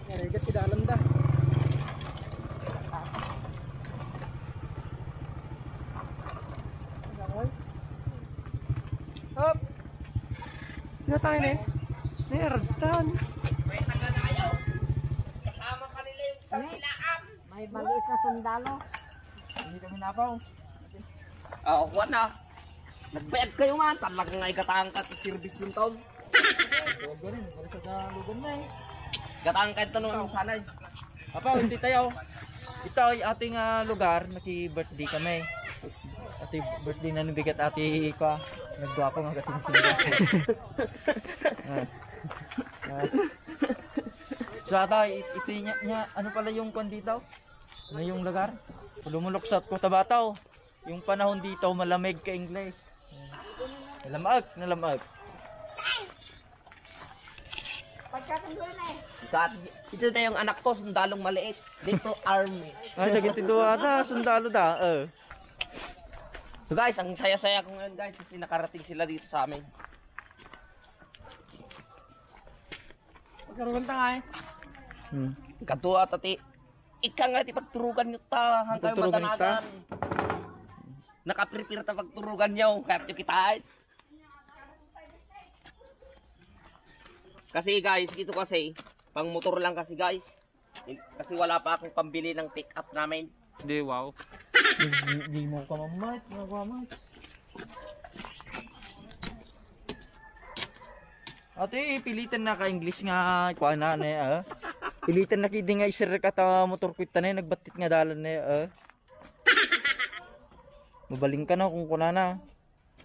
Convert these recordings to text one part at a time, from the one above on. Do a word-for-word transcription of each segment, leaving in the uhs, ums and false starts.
Regat ti dalan da. Hop! Sino tayo ni? Ni Erdan. May maliit na sundalo. Hindi kami napaw. Ah, kuwan na. Nagbayad kayo man. Talaga nga igatangka ti service yung taon. Huwag ganun. Balik sa lugan na eh. Gatangka ito naman sana eh. Apo, hindi tayo. Ito ay ating, ah, lugar. Naki-birthday kami. Ati birthday na nabigat ati ko. Nagduwa ko nga kasing singga. Ah. Ah. So, ata, it-, iti niya, niya, ano pala yung kwan dito? Ano yung lugar? Lumuluksat ko, Tabato. Yung panahon dito, malamig ka English. Nalamag, nalamag. Pagkatunggulan eh. Kat-, ito na yung anak ko, sundalong maliit. Dito, army. Ay, dagiti duwa da, sundalo da. Eh. So guys, ang saya-saya ko ngayon guys, kasi nakarating sila dito sa amin. Pagkarugan ta nga eh. Hmm. Kadua ta ti. Ika nga ti pagturugan nyo ta, hanggang pagturugan ta. Matanagan. Nakaprepare ta pagturugan nyo, kaya nyo kita eh. Kasi guys, ito kasi, pang motor lang kasi guys. Kasi wala pa akong pambili ng pick up namin. Di, wow. Di, di mo ka mamait, mga kamait. Ate, pilitan na ka English nga, kuha na, ne, ah. Pilitan na kidi nga isir ka ta motor kwit ta, ne, nagbatit nga dalan, ne, ah. Mabaling ka na kung kunana.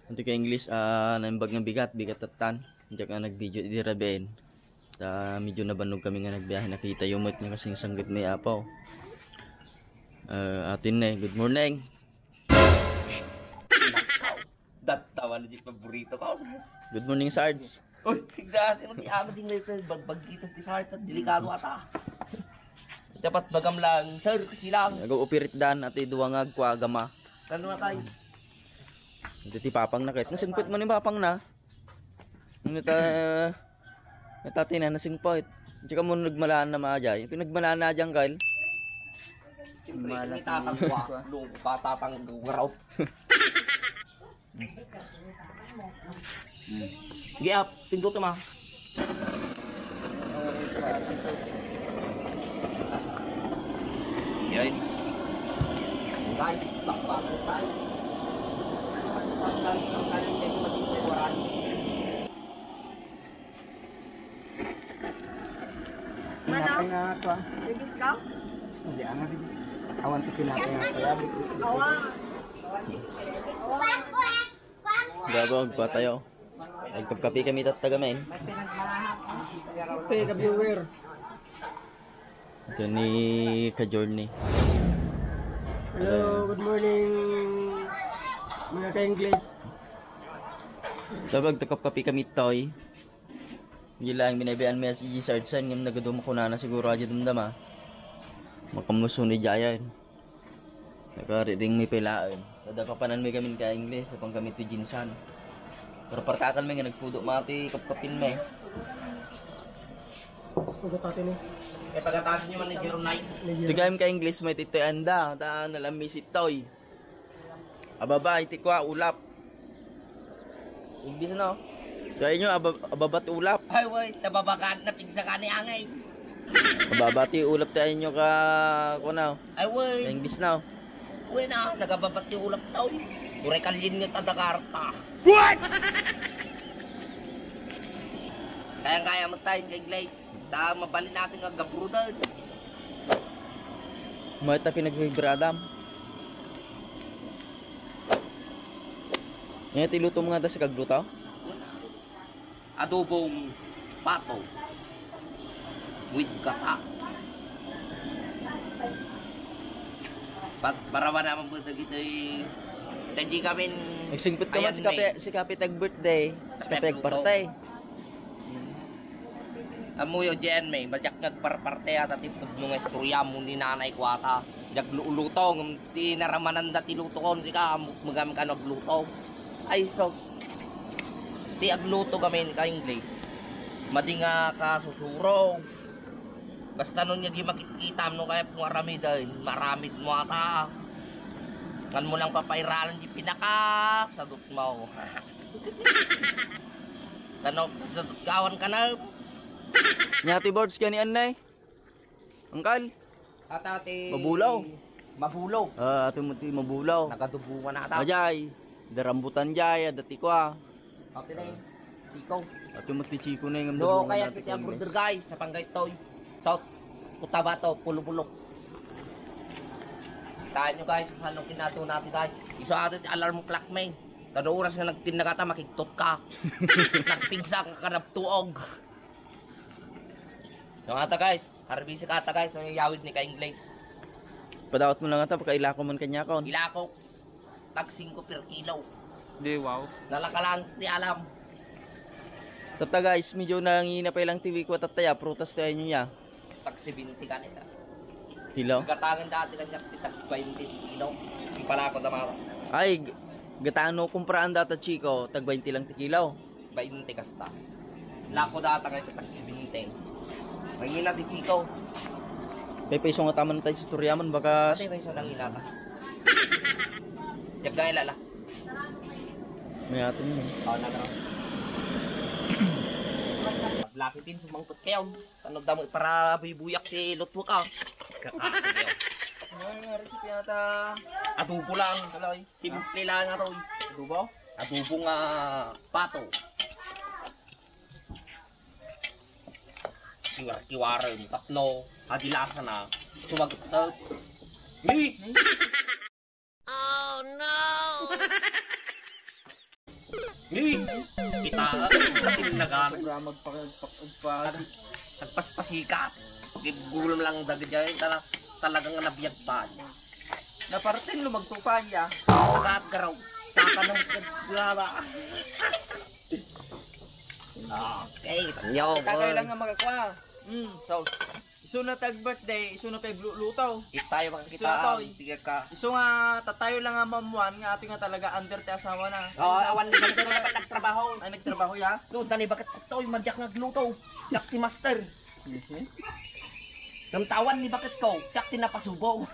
Anto ka English, ah, naimbag nga bigat, bigat tattan. Diak nga nag-video idi rabiin. Ta medyo nabannog kami nga nagbiyahe, nakita yung met nga kasing sanggut may apaw. Ah, atin ne, good morning. Datawan di paborito ko. Good morning, Sarge. Uy, tigda kasi mo ti ama di may bagbag dito ti Sarge, delikado ata. Dapat bagam lang, sir, kasi lang. Nag-ooperate dan at duwa nga agkuagama. Ano na tayo? Ito ti papang na kahit. Nasingpit mo ni papang na. Ano ta, natati na, nasingpit. Tsaka mo nagmalaan na maajay. Pinagmalaan na dyan, Kyle. Siyempre, malas may tatang ko, ah. Lung, patatang gawaraw. Sige, ah, pinduto ma. Yan. Guys, takpa ko tayo. Ang galing, ang galing, ang galing, ang galing. Tinapay nga ako, ah. Bibis ka? Hindi, ah, nga bibis. Awan ko tinapay nga ako, ah. Awan. Gabag pa tayo. Nagkapkapi kami tattagamin. Kape ka viewer. Ito ni Ka Journey. Hello, good morning, mga ka-English. Sabag, takapkapi kami, Toy. Di lang binabayaan mi si Sarge san, ngem nagaduma kunana siguro aja dumdama. Makamuso ni Jayan. Nagari ding mi pilaen. Kada kapanan mi gamin ka English, apang kami ti Jinsan. Pero partakan mi nga nagpudo mati kapkapin mi. Pagkatati ni. Eh, pagkatati niyo man ni Jerome Knight. Ni Jerome. Tigayam ka English, may titoy anda. Ta, nalammi si Toy. Ababa, iti kua, ulap. English, no? Kaya nyo, aba-, ababa ti ulap. Ay, way, nababagan, napigsa ka ni angay. Ababa ti ulap ti inyo ka, kuan, no? Ay, way. English, no? Way na, nagababat ti ulap tao. Uray kalin nga tadagarta. What? Kaya-kaya mo tayo kay Glaze. Ta mabalin natin nga gabrudan. May ta pinagbibiradam. Ngayon, tiluto mo nga ta si kagluto? Adobong pato with gata. Pag barawa naman po dagitoy, hindi kami nagsingpit ka man si Kape, si Kape tag birthday. Si Kape ag birthday. Amuyo, J N, may, bajak nagparparte ata ti pudno nga istorya mo ni nanay ko ata. Nagluluto, ngem ti naramananda ti luto ko, sika, magam ka nagluto. Ay, sus. Ti agluto kami ka English. Madi nga kasusuro. Basta no niya di makitkitam, no kaya pung aramiden, maramid mo ata. Ngan mo lang papairalan di pinakasadot mo. Kano, sadot gawan ka na. Nya ti boards kani annay? Angkal? Ata ti Mabulaw. Mabulaw. Ah, ato mo ti Mabulaw. Nagadubungan ata. Ajay, darambutan jay, adda ti kua. Ate na eh. Siko. Ato mo ti Chico na yung No, dubungan kaya natin ti kung agruder, guys, sa Panggay Toy. South Cotabato, Pulo-Pulo. Tayo nyo guys, ano kinato natin guys. Iso ato ti alarm clock, man. Kada oras nga nagtinagata, makigtot ka. Nagpigsa ka kanaptuog. So, ata guys, harbisi ka ata guys, no, yawid ni ka English. Padawat mo lang ata, pagkailako man kanya kon. Ilako. Tag singko per kilo. Di, wow. Nalakalan ti alam. Tatta guys, medyo nangina pa ilang tiwi ko tattaya, prutas tayo niya. Tag seventy kanita. Kilo? Gatangan dati kanya ti tag twenty ti kilo. Ipalako da mama. Ay, g- gatano kumpraan data Chico, tag twenty lang ti kilo. Bainte kasta. Lako data kay tag twenty. Mangina ti Kiko. Kay paiso nga taman tayo sa istorya man, baka Ate, may isa lang inata. Diyak na ilala. May atin mo. Oh, na, na. Laki din, sumangkot kayo. Ano damo para buy-buyak si Lutwak, ah. Kakain kayo. Ano nga recipe yata? Adobo lang. Kaloy. Simple lang nga to. Adobo? Adobo nga pato. Kiwar-kiwaren, tapno, adi lasa na. Sumagtap. Ni! Oh no! Ni! Kita, atin na gano'n. Sobra magpakagpakagpa. Nagpaspasikat. Gibgulam lang dagiti ay tala-, talagang nabiyag pa. Napartin lumagto pa niya. Gatgaraw. Saka ng gagara. Okay, tanyo. Kakay lang nga magkakwa. Hmm, so, iso na tag birthday, iso na pay luto. Kita tayo makakita. Iso na to, eh. Sige ka. Iso nga tatayo lang nga mamuan nga ato nga talaga under ti asawa na. Oo, awan ni Victor na nagtrabaho. Ay, nagtrabaho ya? Doon, tani bakit ko to, yung madyak nagluto. Siak ti master. Mhm. Namtawan ni bakit ko, siak ti napasubo.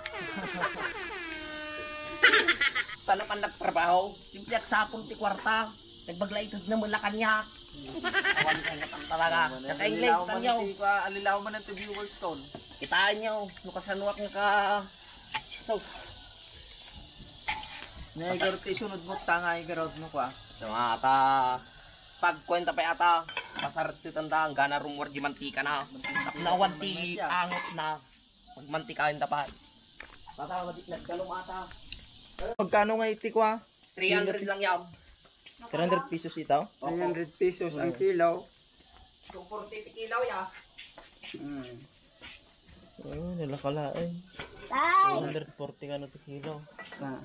Tano kan nagtrabaho, simple agsapon ti kwarta. Nagbagla ito na mula kanya. Awan ka nga talaga. Ano man, Kaka-English, alilaw man tanyo. Ti, ah, alilaw man ang viewers ton. Kitaan nyo, no kasanuak nga ka. So, Nga igarot ti sunod mo, ta nga igarot mo kwa. So, nga ata, pagkuwenta pa ata, pasarsitan ta, ang gana rumor di mantika na. Nawan ti angot na. Magmantikain ta pa. Tata, madi-, nagdalom ata. Magkano nga iti kwa? Three hundred lang yan. Three hundred pesos ito? Three hundred pesos ang kilo. Two forty ti kilo, ya. Hmm. Oh, nalakalain. Tay! One hundred forty nga no ti kilo. Ah.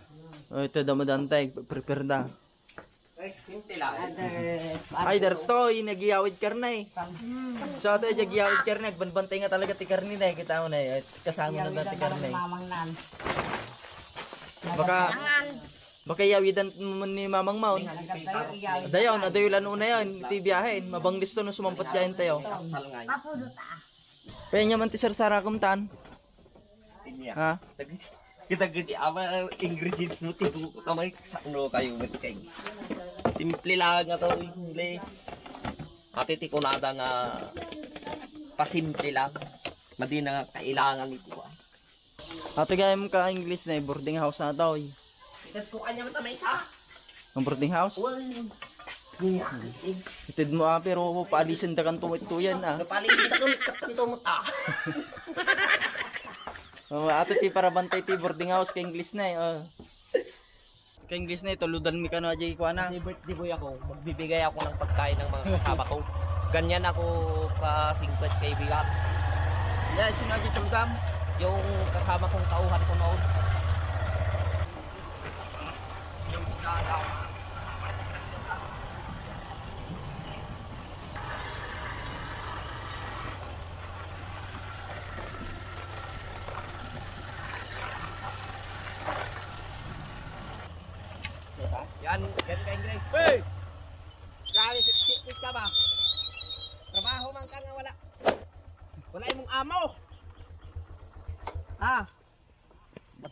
Oh, ito, damadantay. Prepare da. Ay, simple lang. Ay, darto, yung nagyawid karne. So, ito, yung nagyawid karne. Agbanbantay nga talaga ti karne na, eh. Kita mo na, eh. Kasango na dati karne. Mamang nan. Baka, Angan. Baka yawidan mo ni Mamang Maon. Nagkatayo, iyawid. Dayaw, na dayo lano na yan. Iti biyahe, mabanglis to no sumampat diyan tayo. Kapudot, ah. Pwede naman ti sarsara kumtan. Inya. Ha? Kita giti ama ingredients mo, tibuko kamay, sakno kayo, mati kay. Simple lang nga to, English. Ati ti kunada nga pasimple lang. Madi na nga kailangan ito, ah. Ate, gayam ka English na, eh, boarding house na to, eh. Itas ko kanya mata may isa. Ang boarding house? Well, itid mo, ah, pero paalisin da kan tumit-tuyan, ah. Napalisin da kan tumit-tuyan, ah. Oh, ate, ti para bantay ti boarding house ka English na, eh, oh. Ka-English na, ituludan mi kano, ajay, kuana. Happy birthday, boy, ako. Magbibigay ako ng pagkain ng mga kasama ko. Ganyan ako ka-singkwet kaibigan. Yeah, sino agi tulgam? Yung kasama kong tauhan ko noon. Yung Yan, yan ka, Ingrid. Hey! Grabe, sipsip ka ba? Trabaho man ka nga wala. Wala imong amo.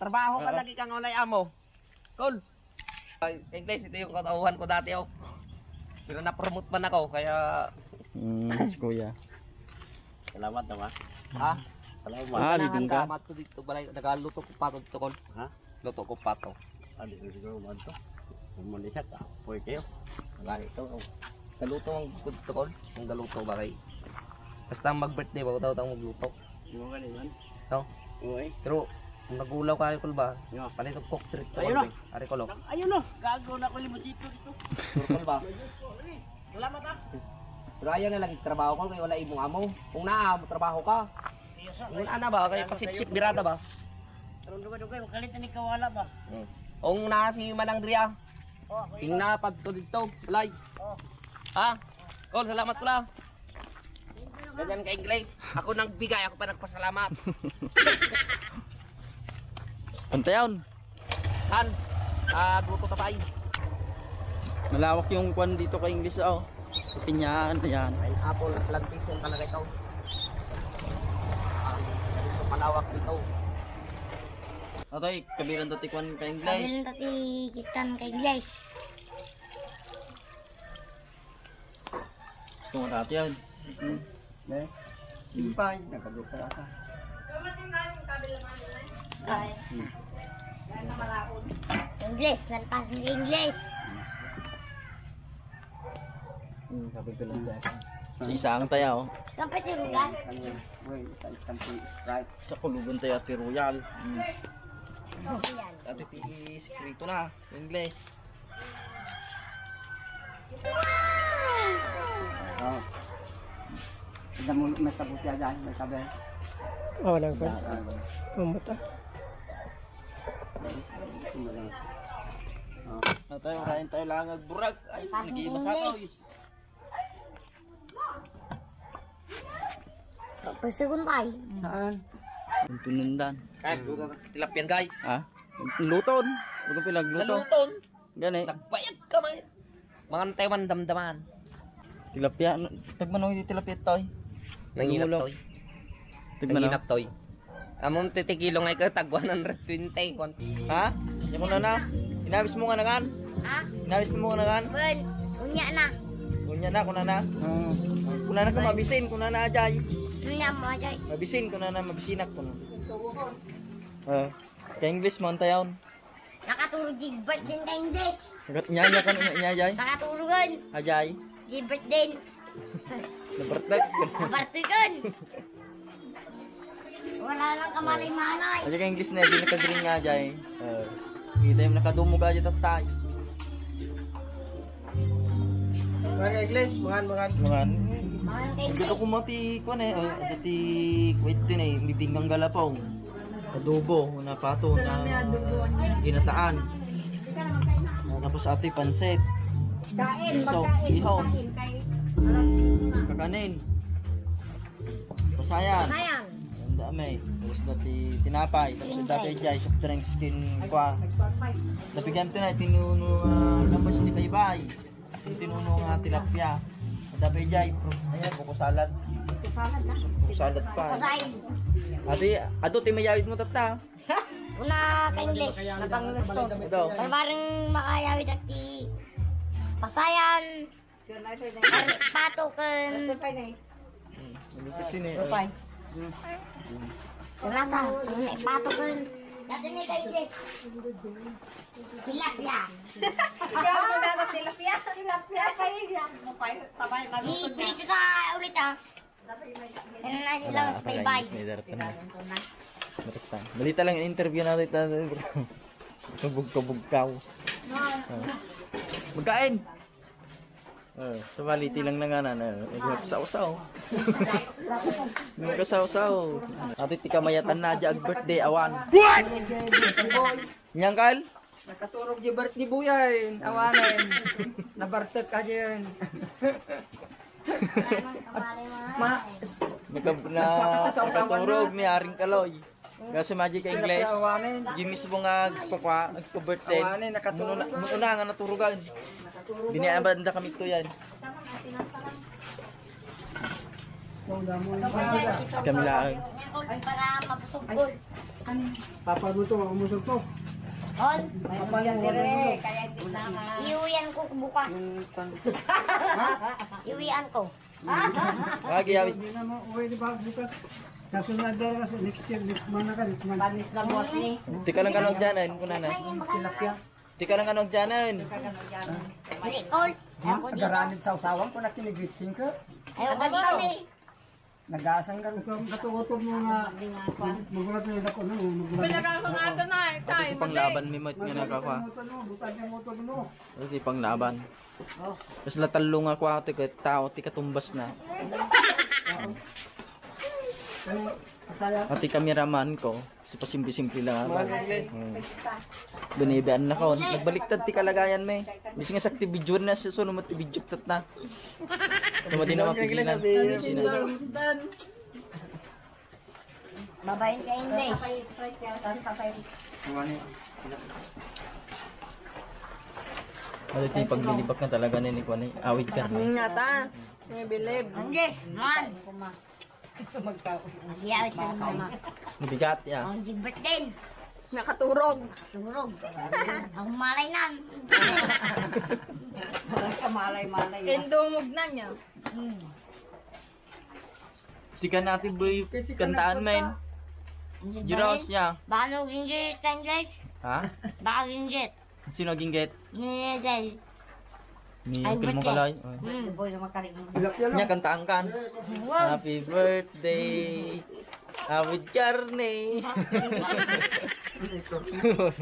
Trabaho ka Oo. lagi kang walay amo. Kol. Ay, English, ito yung katauhan ko dati, oh. Pero na-promote man ako, kaya Mm, si Kuya. Salamat naman. Ha? Salamat. Ah, Wala bibing ka? Salamat ko dito, balay. Nagaluto ko pa dito, Kol. Ha? Luto ko pa to. Ah, di ko siguro man to. Kung mali siya, kapoy kayo. Wala ito, oh. Galuto ang good to, Kol. Ang galuto, balay. Basta ang mag-birthday, bago tao tang magluto. Yung ka naman. No? Uy. Pero, kung nagulaw kayo, Kol, ba? Yeah. Panito cook trick to, Ayun Kol, na. eh. Ari, Kol, oh. Ayun na. Gago na ko limosito dito. Sure, Kol, ba? Salamat, ah. Pero ayaw na lagi trabaho, Kol, kaya wala imong amo. Kung naa, trabaho ka. Kung ana ba, kaya pasipsip birada ba? Pero dugay-dugay, makalit na ni kawala ba? Hmm. Kung naa si Manang Dria, Oh, ako yun. Tingna pagto dito, balay. Oh. Ha? Kol, salamat ko lang. Ganyan ka English. Ako nang bigay, ako pa nagpasalamat. Antayon. Han? Ah, duto ka pa eh. Malawak yung kwan dito kay English, oh. Pipinyahan, ayan. Pineapple plantation talaga ito. Ah, ganito kalawak dito. Atoy, kabilan to ti kwan ka English. Kabilan to ti kitan ka English. Gusto mo dati yan? Hmm. Eh? Sige pa, nagkagusto ka. Guys. Hmm. English, nalpas ng English. Hmm, sabi ko lang dyan. Sa isa ang taya, oh. Sampai tirugan. Ano yun? Uy, isa itang Sprite. Sa kulugan tayo, Ate Royal. Hmm. Royal. Ate, ti sikreto na. English. Oh. Ada mo may sabuti aja, may kabel. Oh, lang pa. Ah, ah. Pumuta. Ano lang. Oh. Na tayo, kain tayo lang agburag. Ay, Pasok nag-iiba sa English. Tao, eh. Pagsigun tayo. Saan? Ang pinundan. Ay, luto ka tilapia, guys. Ha? Luton. Huwag kang pinagluto. Naluton. Gani. Nagbayad ka, man. Mangan tayo man damdaman. Tilapia. Ano? Tagmano yung tilapia, Toy? Nanginap, Nangulo. Toy. Tignan mo. Nanginap, Toy. Amon titikilo nga ikaw tag one hundred twenty. One. Ha? Yan ko na na. Inabis mo nga nangan? Ha? Inabis mo nga nangan? Well, unya na. Unya na, kuna na. Oo. Kuna na ka mabisin, kuna na ajay. Unya mo, ajay. Mabisin, kuna na, mabisinak, kuna. Ah. Ka English mo, antayon. Nakaturog di birthday ka English. Nya, nya, kan, nya, nya, ajay. Nakaturugan. Ajay. Di birthday. Nabartag. Nabartag. Wala lang kamalay-malay. Ajay ka English na, di nakagreen nga, ajay. Oh. Kita yung nakadumog aja tatay. Mga English, mangan, mangan. Mangan. Mangan ka English. Dito ko mati, kuwan eh. Oh, ati ti, wait din eh, bibinggang galapaw. Adobo, na pato, na ginataan. Tapos ati pansit. Kain, So, pagkain, ihaw. Pagkain, kay Kakanin. Pasayan. Pasayan. Ang dami. Tapos dati tinapay. Tapos Tinapay. Dati jay, soft drinks, kin, kwa. Nagpapay. Tapi ganito na, tinuno nga, tapos ni Baybay. Yung tinuno nga tilapia. Ang dami jay, ayan, buko salad. Buko salad na. Buko salad pa. Pasayan. Ati, ado, ti mayawid mo, tata. Una ka English. Nabang gusto. Ado. Barbareng makayawid ati Pasayan. Pato ken. Hmm, ano kasi ni, Rupay. Wala ka. Pato ken. Dati ni kay Jess. Tilapia. Grabe na na tilapia. Tilapia kayo yan. Mapay, tabay na luto na. Iprito ta ulit, ah. Ano na sila, Wala, mas bye-bye. Ni Dartan. Dartan. Balita lang yung interview natin, ta-, bro. Kabog-kabog ka. Ah. Magkain! Oh, sumali ti lang nanganan, oh. Nagsaw-saw. Nagsaw-saw. Ati ti kamayatan na, di ag-birthday, awan. What? Nyangkal? Nakaturog di birthday boy ay, awanen. Nabartek ka dyan. Ma, Naka-, na, nagpapatasaw-sawan nakaturog na. Ni Aring Kaloy. Kasi Magic English, Awanen. Yung mismo nga agpapa-, agpa-birthday. Awanen, nakaturog Muna, na. Muna nga naturugan. Nakaturog Biniabanda kami to yan. Tapos kami lang. Para mabusog, Ay. Gol. Papa mo to, umusog to. On. Papa mo, dire, kaya di na. Iuwian ko bukas. Iuwian ko. Lagi, abi. Hindi na mo, uwi, di ba, bukas? Sa sunod na lang, next year, next month na ka, next month. Panis na buwas ni. Tika lang kano agyanan, kunana. Tilapia. Tika lang kano agyanan. Hindi, call. Ha? Ako dito. Agaramid sa usawan ko na kinigitsing ka. Ayaw ka dito. Nagasang ka. Ito, ang katuotob mo nga. Hindi nga pa. Magulat na yung dako, no? Magulat. Pinagkakangatan na, eh, tayo. Ito panglaban, may mat nga nagkakwa. Butan yung motor mo. Ito panglaban. Mas latallo nga kwa, ito, ket tao, ti katumbas na. Ano, asaya? Ati cameraman ko, si pasimple-simple lang ako. Mga English. Hmm. Binibian na ko. Nagbaliktad ti kalagayan, me. Bisi nga sakti video na, susunod mo ti video tat na. Tumadi na mapigilan. Babaen ka, English. Ano ito yung paglilibak na talaga na ni Kwan eh? Awid ka na. Nga ta. May bilib. English, man. Magkaon. Mabigat, ya. Ang jigbet din. Nakaturog. Turog. Ang malay na. Malay, malay. Indungog na niya. Hmm. Si kanati boy, kantaan men. Juros niya. Baka nung ginggit, English. Ha? Baka ginggit. Sino ginggit? Ginggit. Ni Ay, Uncle mo ginggit. Kalay. Oh. Hmm. Boy, yung makaring. Tilapia lang. Niya kantaan kan. Wow. Happy birthday. Awit karne.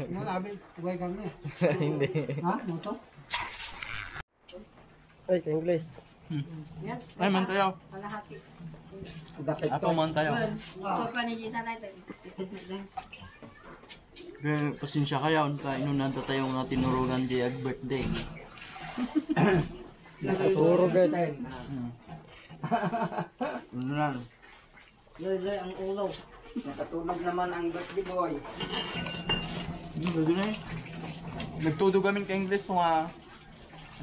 Ano, abi, buhay kami. Hindi. Ha? Moto? Ay, ka-English. Hmm. Ay, man tayo. Kalahati. Dapit Apo to. Man tayo. So, panigita natin. Eh, pasensya kayo, unta inunanta tayo nga tinurugan di ag birthday. Nakaturog eh. Hmm. Ano na? Loy-loy ang ulo. Nakatulog naman ang birthday boy. Hmm, pwede na eh. Nagtudog kami ka English nga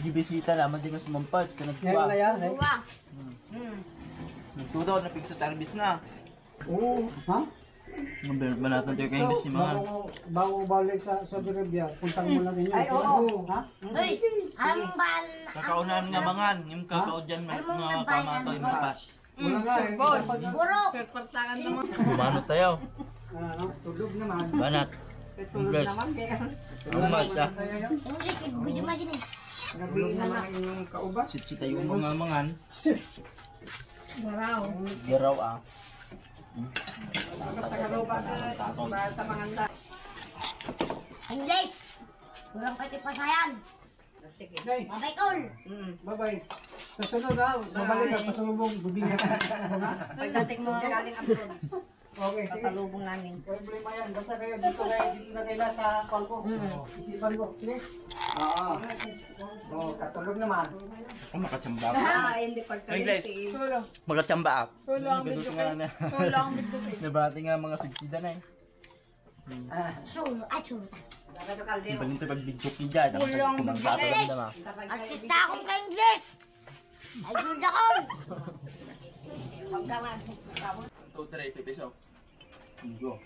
gibisita naman di nga sumampat. Kanagkuha. Yan na yan eh. Dua. Hmm. Hmm. Nagtudog, napigsa tarbis na. Oo, ha? Mabil-, banatan tayo ka English ni mga. Bago, bago balik sa Saudi Arabia, puntang mo lang inyo. Ay, oo. Ha? Uy, ang ban-, Kakaunan nga mangan, yung kakao dyan, Ano mga nga pamato, yung banat? Mapas. Wala nga eh. Football. Pag Burok. Perpertangan naman. Bumano tayo. Ano? Tulog naman. Banat. Eh, tulog English. Naman, kaya. Ang mas, ah. English, gusto mo din eh. Tulog naman ang inyong kauban. Sitsi tayo mga mangan. Garaw. Garaw, ah. Basta kaluba sa Tatol. Para sa manganda. English! Kulang pa iti pasayan. Sige. Nay. Bye-bye, Col. Mm, bye-bye. Sa sunod, ha, babalik ka, pasalubong, bibigyan ka ng pasalubong, ha? Pagdating mo galing abroad, Okay, sige. Pasalubong namin. Walang problema yan. Basta kayo, dito kayo, dito na kayo sa palco. Mm. Isipan ko. Sige. Oo. Oh, katulog naman. Ang makachamba. Ah, hindi pagkalinti. English. Makachamba ako. Wala ang Ang bidyo nga na. Wala ang bidyo. Nabati nga mga subsida na eh. Ah. Solo, ay, solo. Ang palinto pag video ki dyan. Kulang Kumang video. Bato lang naman. Artista akong ka-English. Ay, good ako. Two, three, pipiso. Go.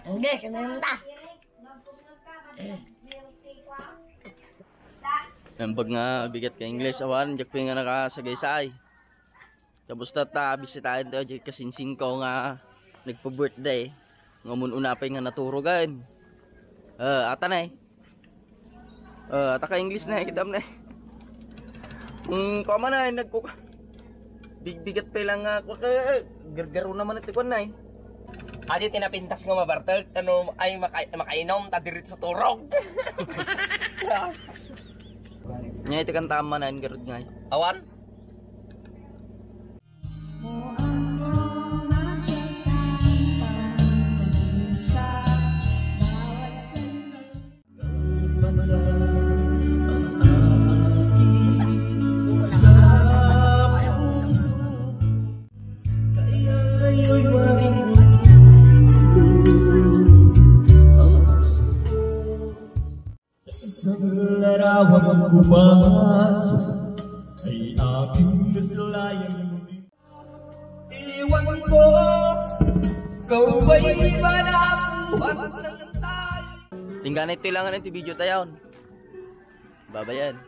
English, uminom ta. Nambag nga bigat ka English, awan, jak nga nakasagaysay. Kamusta ta? Bisitaen tayo di kasinsing ko nga nagpa-birthday. Nga mun-una pa nga naturugan. Eh, ata na eh. Eh, ata ka English na eh, kitam na eh. Mm, kama na eh, nagkuka. Bigbigat pa lang nga, eh, gargaro naman iti kwan na eh. Adi tinapintas nga mabartel, ano, ay maka-, makainom, ta diritso turog. Nya iti kanta man na, garud nga eh. Awan? Sa larawan ko ba ay aking kasalayan? Iwan ko, kauban. Inggana itoy lang ti video tayon. Babayan.